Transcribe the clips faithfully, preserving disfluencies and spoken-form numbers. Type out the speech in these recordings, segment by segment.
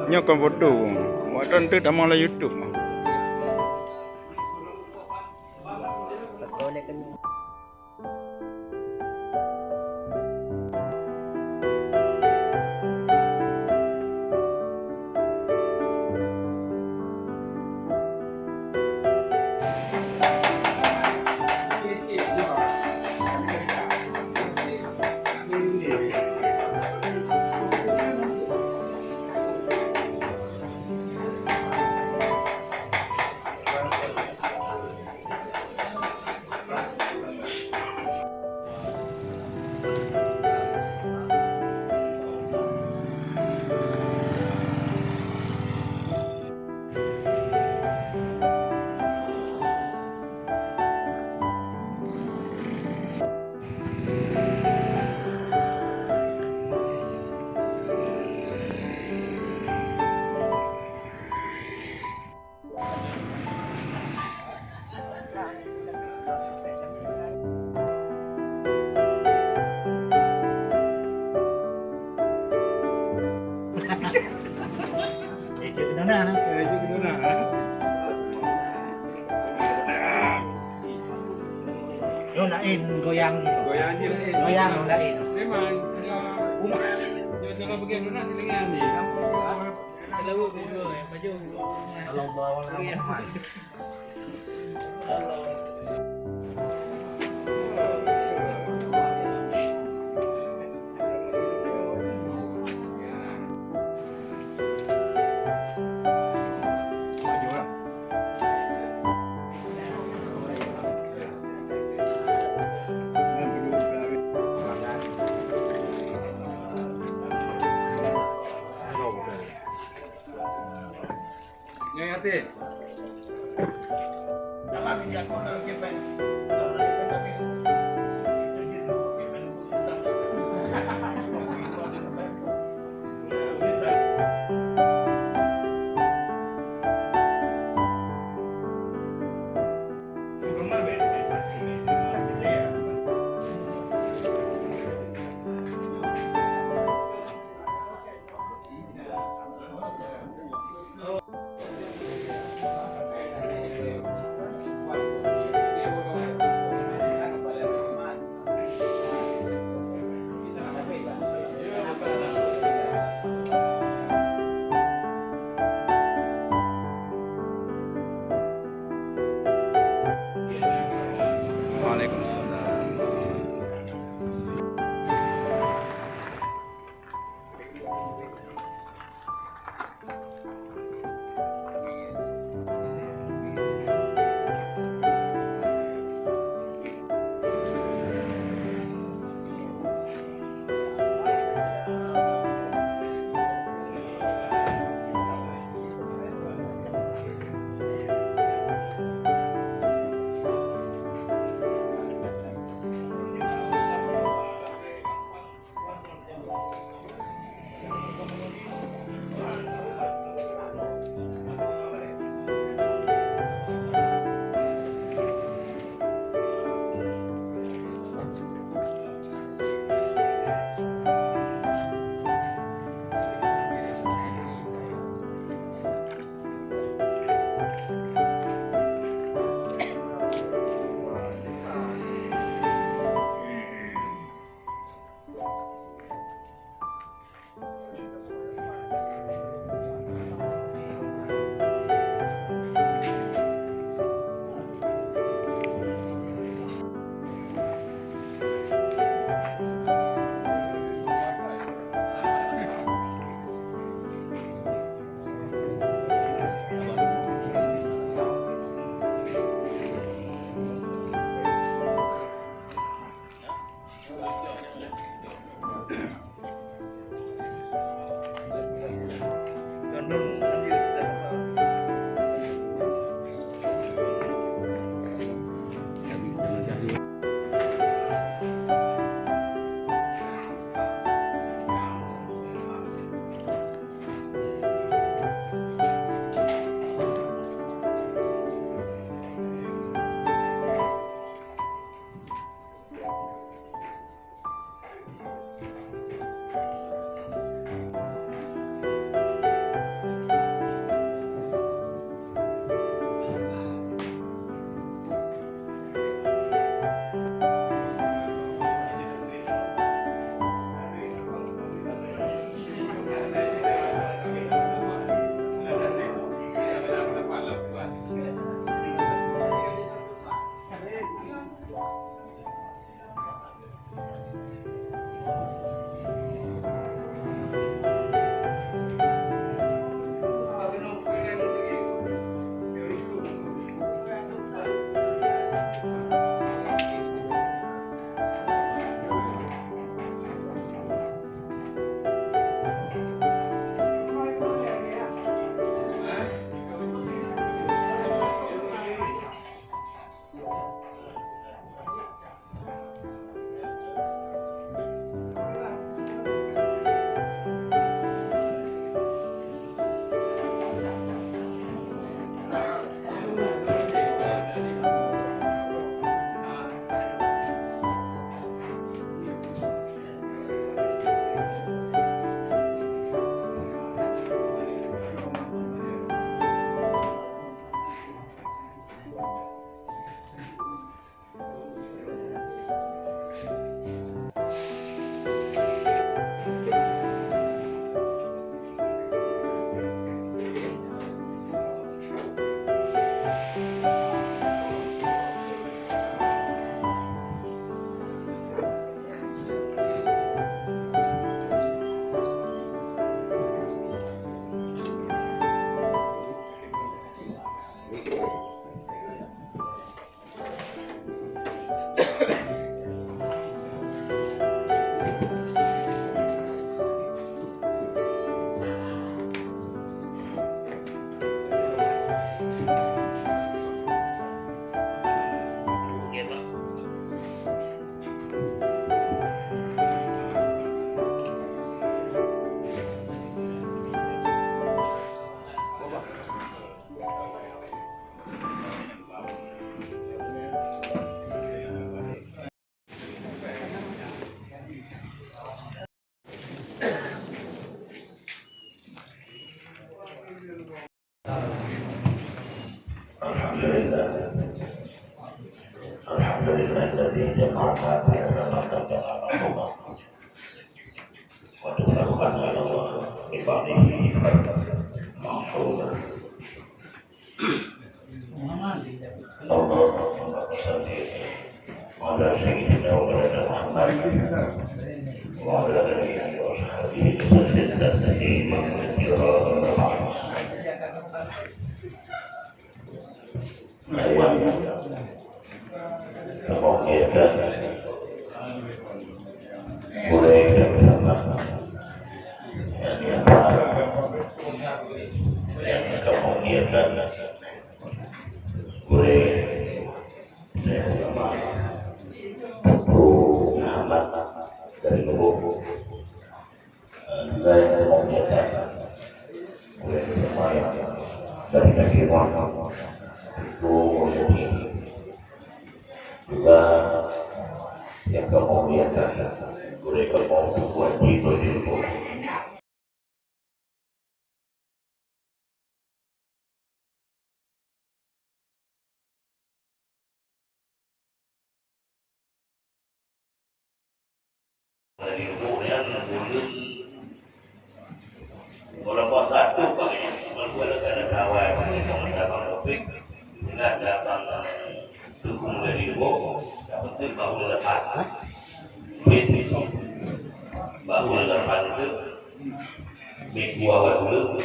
Nyoe kon foto. Watèe tu tamong lam YouTube. Yo laén goyang ni. Goyang je laén. Goyang laén. Memang. Umat. Yo, cara pergi dulu nak telinga ni. Waalaikumsalam. الذي جمعنا في هذا المكان وتفرقنا إلى الله من بعده محشورا. اللهم صل على سيدنا ومولانا محمد وعلى آله وصحبه وسلم تسليما كثيرا. أما بعد. Lawan kamoe muliakan gurèe dan sama yang diantar, yang kamoe muliakan gurèe dan sama Teungku Muhammad dari Luhuk. Juga yang kamoe muliakan, gurèe dan sama yang dari Kaki Rimong, Teungku Mulyadi. Juga yang kamoe muliakan, gurèe kamoe Teungku Haji Bajul. Dari Luhuk nyan buleuen, walaupun satu pakai, walaupun ada kawan, sama-sama Taufik, dengan datang dukung dari Luhuk, yang penting bahu dapat. Bahu dapat itu, minggu awal dulu.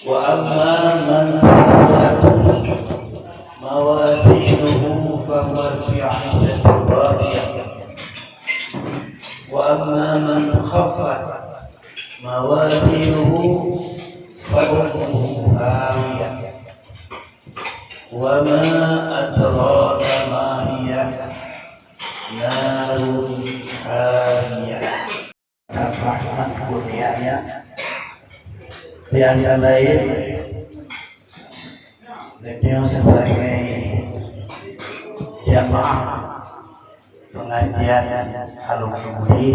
وأما من ثقلت موازينه فهو في عيشة راضية. وأما من خفت موازينه فأمه هاوية. وما أدراك ما هي. نار حامية. Rahmat kurnianya, di antara lain, beliau sebagai jamaah pengajian alumni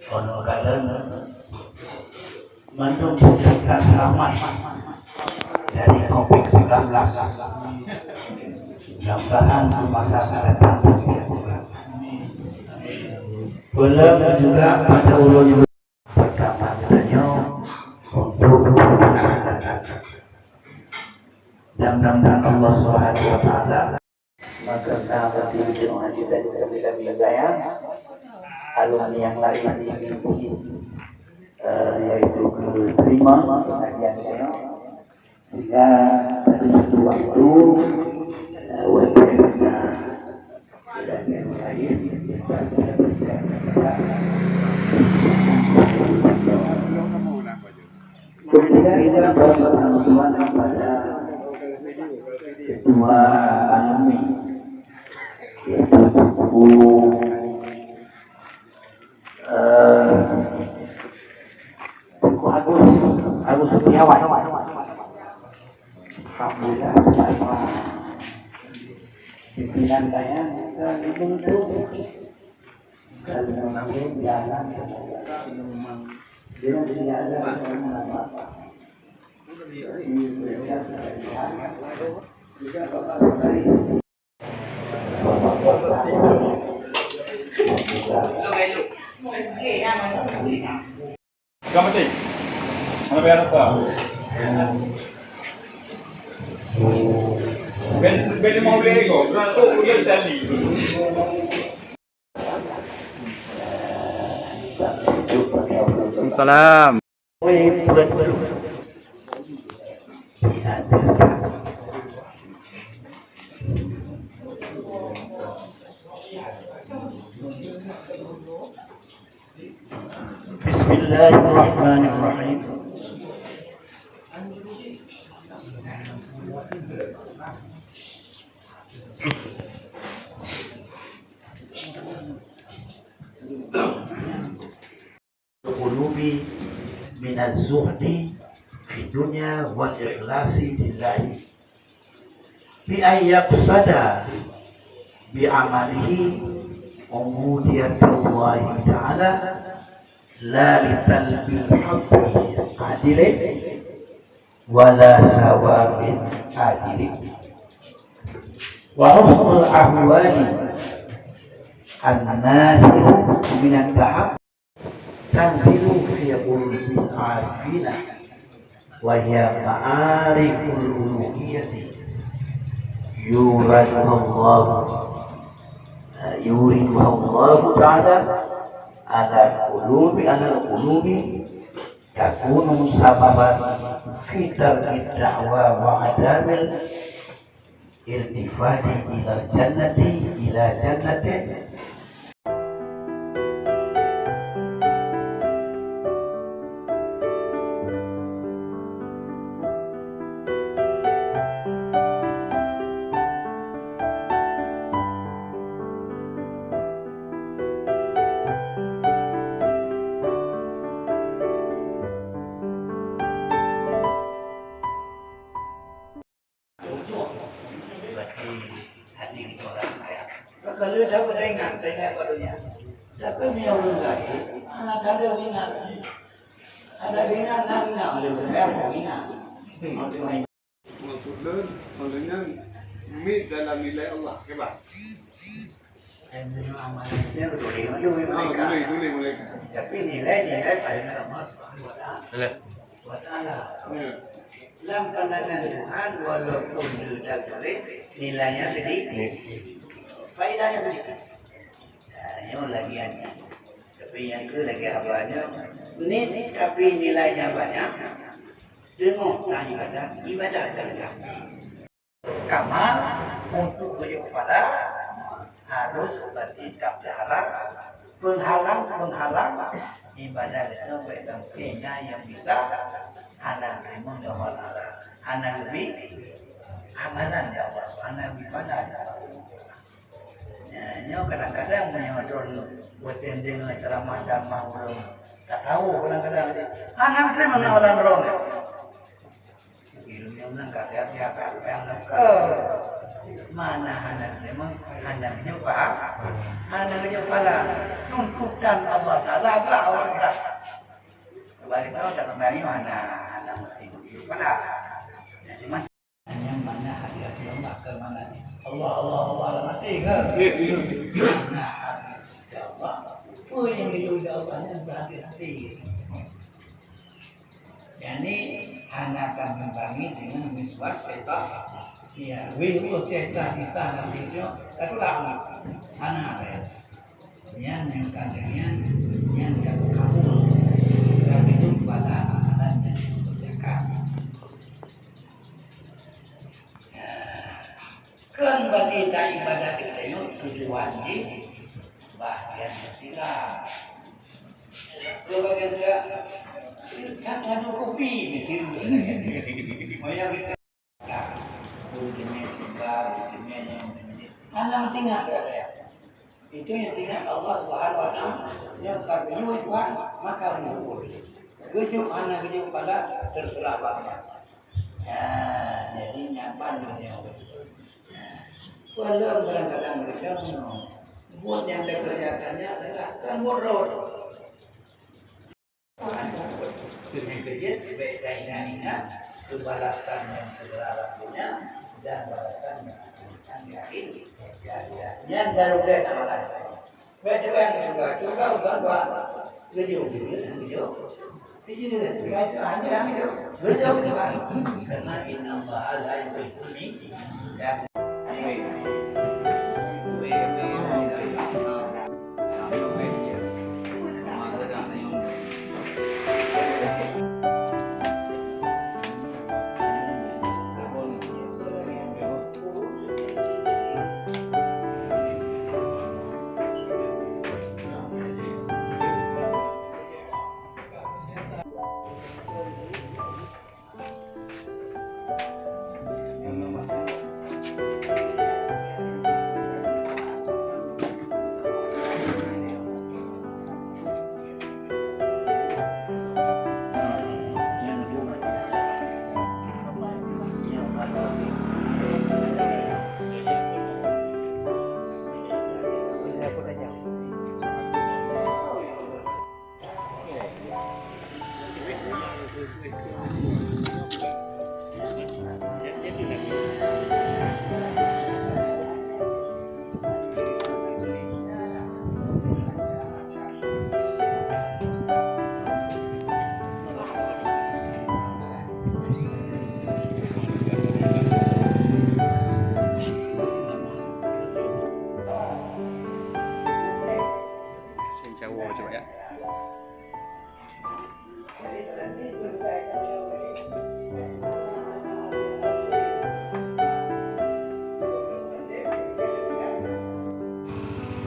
Pondok Galeng, mandum meucabkan selamat dari covid sembilan belas. Mudah-mudahan di masa akan datang tidak kurang. Belum juga pada ulun pertama tanyoe untuk dan mudah-mudahan Allah Subhanahu wa Taala. Maka sekarang nanti kita mengaji dari kami-kami yang kaya, alumni yang lain yang ingin, eh, yaitu keterima pengajian saya. Sehingga satu-satu waktu, eh, waktu kita tidak ada yang lain, kita tidak bisa. Kemudian kita bertanya kepada ketua alumni, yaitu Teungku, eh, Teungku Agus, Agus Setiawan. Alhamdulillah, pimpinan saya, kita itu Ka mati. Hana payah rasa. Waalaikumsalam. Bismillahirrahmanirrahim. Qulubi minaz zuhdi fid dunya wal ikhlasi lillahi. Bi an yaqsada bi amalihi ubudiyatallahi ta'ala, la li talbil haqqi adilin, wa la sawabin adilin. Wa husnul ahwali an-nazilu minat tahab tanzilu fi qulubil arifina, wa hiya ma'ariful uluhiyyati yuriduhallahu, yuriduhallahu ta'ala ala qulubi, ala qulubi, takunu sababan fi tarkid da'wa wa adamil iltifati ilal jannati, ila jannatin. Berarti hati kita orang kaya. Kalau siapa dah ingat, dah ingat pada dunia. Tapi ni orang lain, anak ada ingat. Ada ingat, nak ingat, boleh berapa ingat. Maksud lôn, maksudnya, mit dalam nilai Allah, hebat. Tuléh, tuléh malaikat. Tapi nilai, nilai paling Allah Subhanahu wa Taala. Betul. Wa Taala. Ya. Lam pandangan Tuhan, walaupun dia tak tuléh, nilainya sedikit. Faedahnya sedikit. Nah, nyoe lagi anjing. Tapi nyang keu lagi abahnya, nit tapi nilainya banyak. Teungoh na ibadah, ibadah ka leuka. Kamal untuk geuyue pahala harus berarti tapelihara penghalang-penghalang ibadah itu, baik dalam kena yang bisa hana terima Allah Taala, hana lebih amalan ya Allah, hana lebih pahala ya Allah. Ya, nyoe kadang-kadang meunyoe droen beuteuntèe ngon ceramah-ceramah ureueng tasawuf kadang-kadang, hana terima amalan droen. Ilmu nyang ka siap-siap, ka siap-siap. Mana hana memang hana geujok paham, hana geujok paham. Tuntutan Allah Taala agak awak kita. Kembali kalau tak kembali mana hana mesti geujok paham. Jadi, mana hati-hati Allah ke mana? Allah, Allah, Allah, Allah mati ke? Mana hati Allah? Apa yang diuji Allah ni berhati-hati. Yani hana akan membangi dengan miswas syaitan. Ya, wih, wih, syaitan kita dalam hidup, tak tulak. Hana ada ya. Nyan nyang ka lheueh nyan, nyan ka kabul. Ka geujok bala amalan nyang dikerjakan. Kan bagi ta ibadat kita nyoe tujuan jih bahagian sira. Kalau bahagian sira, kan ada kopi di sini. Maya kita Nah, guru jemaah tiba, guru jemaah yang jemaah. Hana meutingat keu gaya. Itu yang tingat Allah Subhanahu wa Taala. Yang ka geuyue Tuhan, maka geuyue. Geujok hana geujok pala, terserah bak Allah. Ya, jadi nyaman dunia. Walau kadang-kadang mereka buat yang dikerjakannya adalah kan bodoh. Tuhan, keujeuet, bèk taingat-ingat keu balasan nyang segera waktunya dan balasan nyang akan datang di akhir. Nyan baru gèt amalan. Bèk teuka di syeuruga, syeuruga urusan Tuhan. Geujok, geujok, geujok. Karena innallaha la yuhibbul Seucawa cuba ya.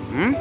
Hmm?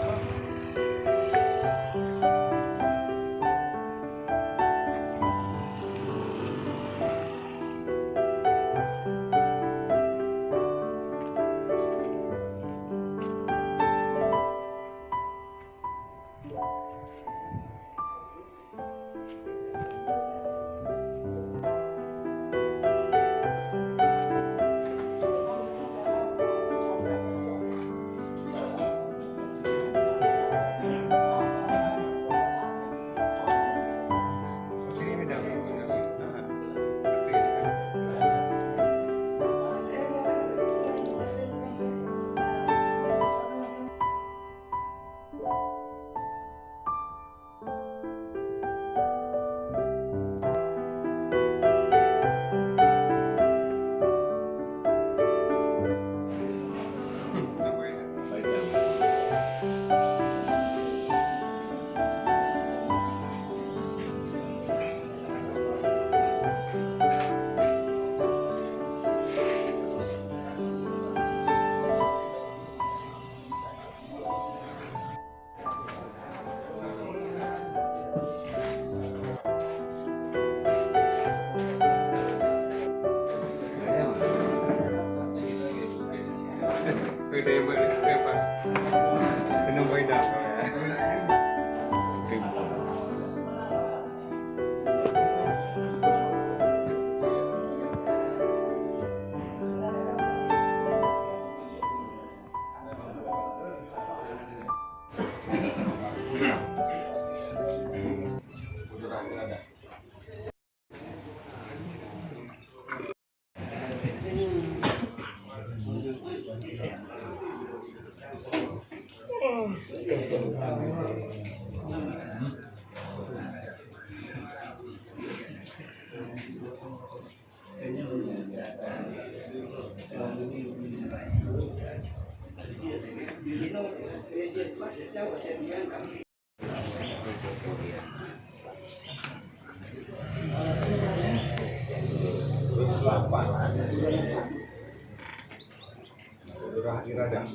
Kudrah iradah.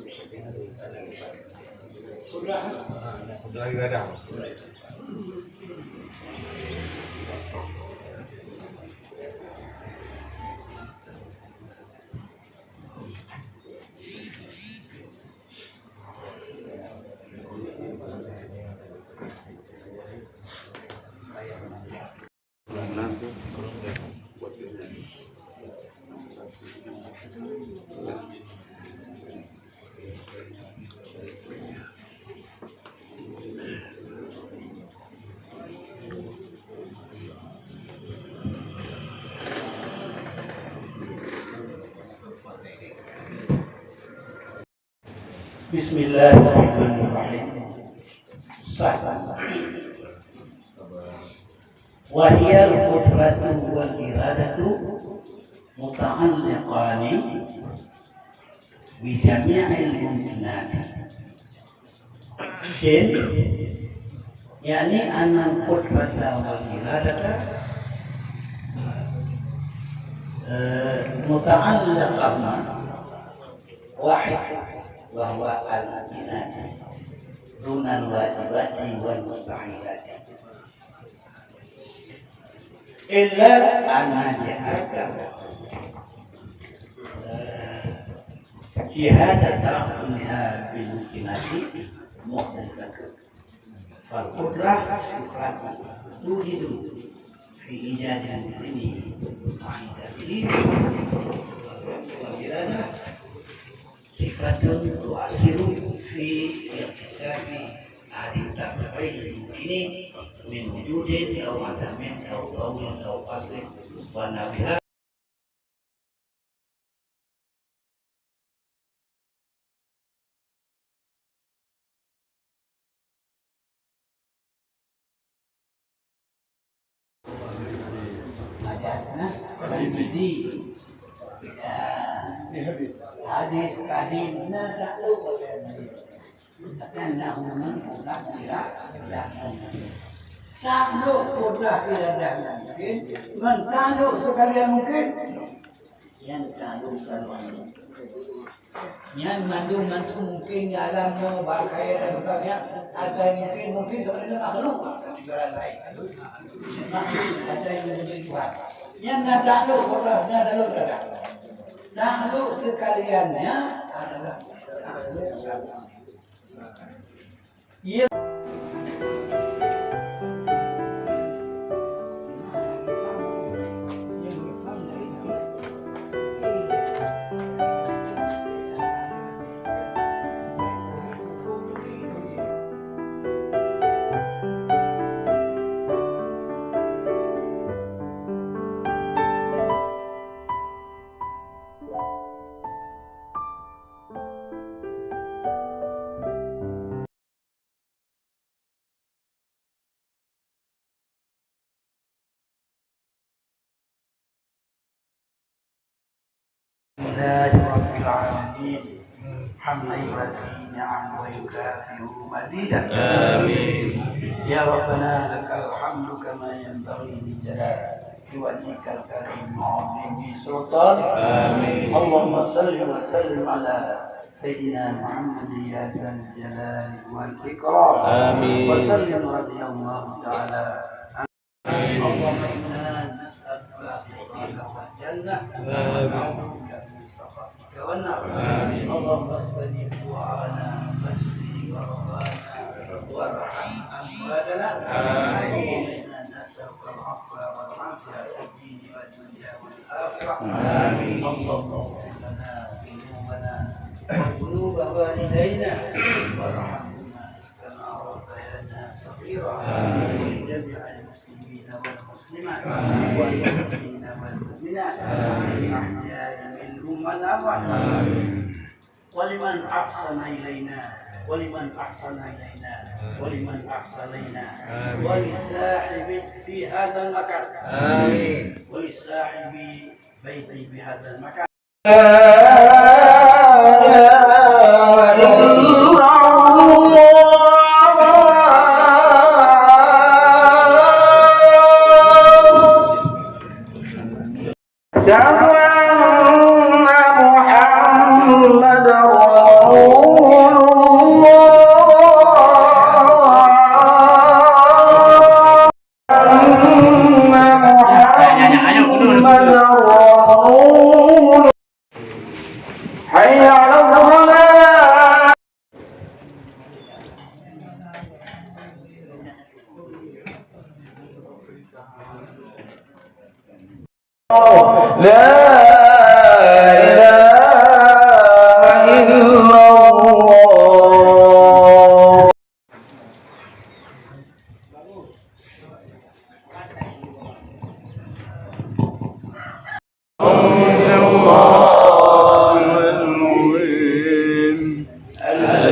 Kudrah iradah. Bismillahirrahmanirrahim. Sah. Wa hiyal qudratu wal iradatu muta'alliqani bi jami'il mumkinati. Shin, yakni annal qudrata wal iradata, eh, muta'allaqahuma wahid, wa huwa al-mumkinati dunal wajibati wal mustahilati. Illa anna jihata, eh, jihata ta'alluqiha bil mumkinati muhdasatun. Fal qudrah sifatun tujidu fi ijadil mumkini ma'idatihi wal iradah sifatun tu'assiru fi ikhtisasi ahli taf'il mumkini min wujudin aw adamin aw qawlin aw qaslin wa nahwiha. Nah, Tirmizi. Ya. Hadis, hadis. Nah, tak lupa. Akan lahu man qudrah iradah. Taklok qudrah iradah mungkin, ngon taklok sekalian mungkin, nyan taklok sekalian. Nyan mandum-mandum mungkin di alam nyoe bak kayèe dan sebagainya, ada mungkin, mungkin sama dengan makhluk, ibarat lain. Ada yang menjadi Tuhan. Nyan na taklok qudrah, na taklok iradah. Taklok sekaliannya adalah taklok sekalian. لله رب العالمين، حمدا يوافي نعمه ويكافئ مزيده. آمين. يا ربنا لك الحمد كما ينبغي لجلال وجهك الكريم وعظيم سلطانك. آمين. اللهم صل وسلم على سيدنا محمد يا ذا الجلال والإكرام. آمين. وسلم رضي الله تعالى عن آمين. اللهم إنا نسألك رضاك والجنة آمين. ونعوذ بك من سخطك والنار. آمين. اللهم اصلح دعاءنا واجب رغباتنا وارحم أمواتنا. آمين. اللهم إنا نسألك العفو والعافية في الدين والدنيا والآخرة. آمين. اللهم اغفر لنا ذنوبنا وذنوب والدينا وارحمهما كما ربيانا صغيرا. آمين. ولجميع المسلمين والمسلمات، آمين. والمؤمنين والمؤمنات، آمين. الأحياء منهم والأموات. آمين. ولمن أحسن إلينا، ولمن أحسن إلينا، ولمن أحسن إلينا، آمين. ولصاحب في هذا المكان. آمين. ولصاحب بيتي في هذا المكان. لا إله إلا الله. أشهد أن محمدا رسول الله. أن محمدا رسول الله. حي على الصلاة. لا إله إلا الله.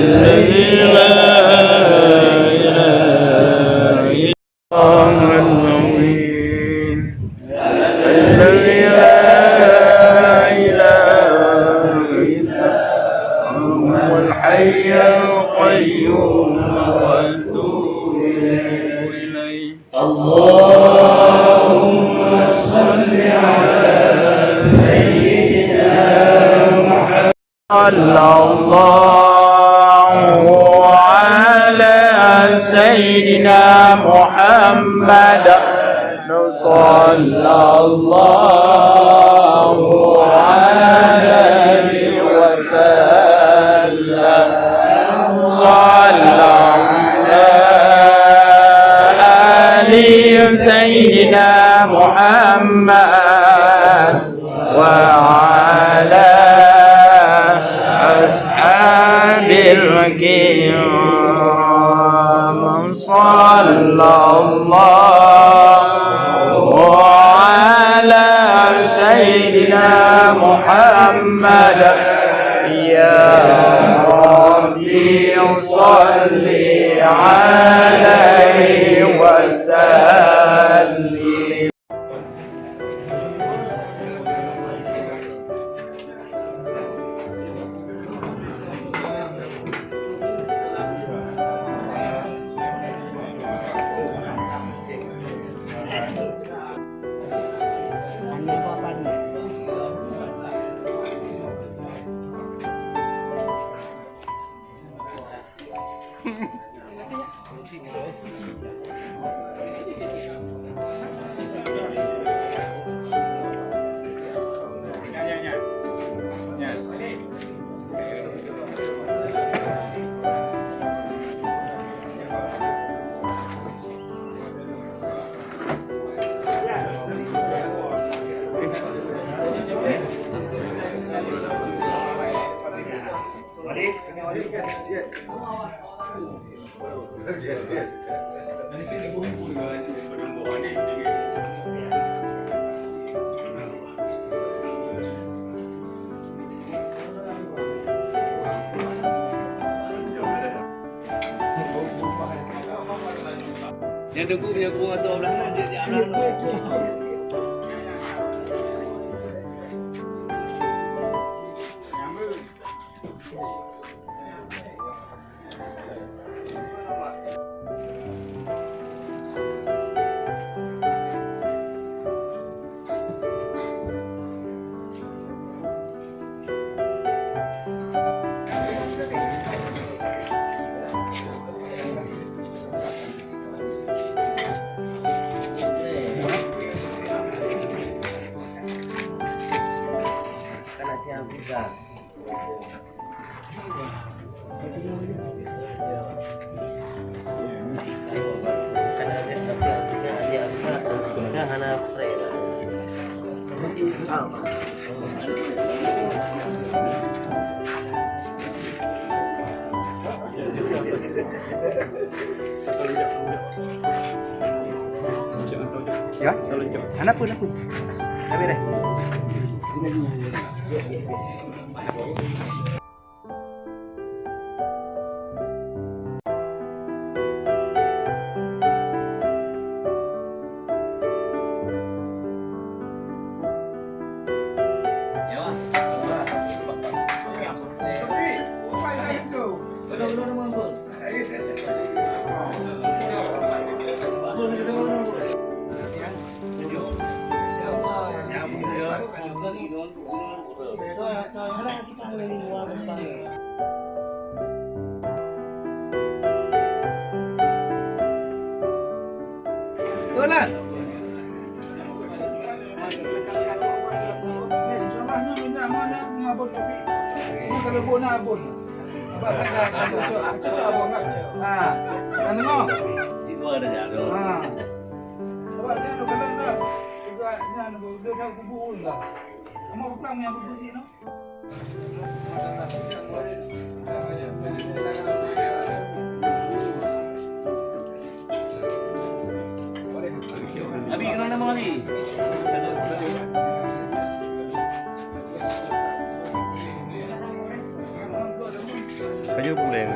الذي لا إله إلا الله العظيم. اللهم صل على سيدنا محمد. صلى الله على سيدنا محمد. صلى الله عليه وسلم. صلى على آل سيدنا محمد وعلى أصحاب الكرام. صلى الله على سيدنا محمد. يا ربي صل عليه وسلم. Nyang teungku punya gurong atau belah mana dia, dia belah mana? Ya? Hana peue, hana peue. Habis deh. Abi, kenapa nama Abi? Baju pulang.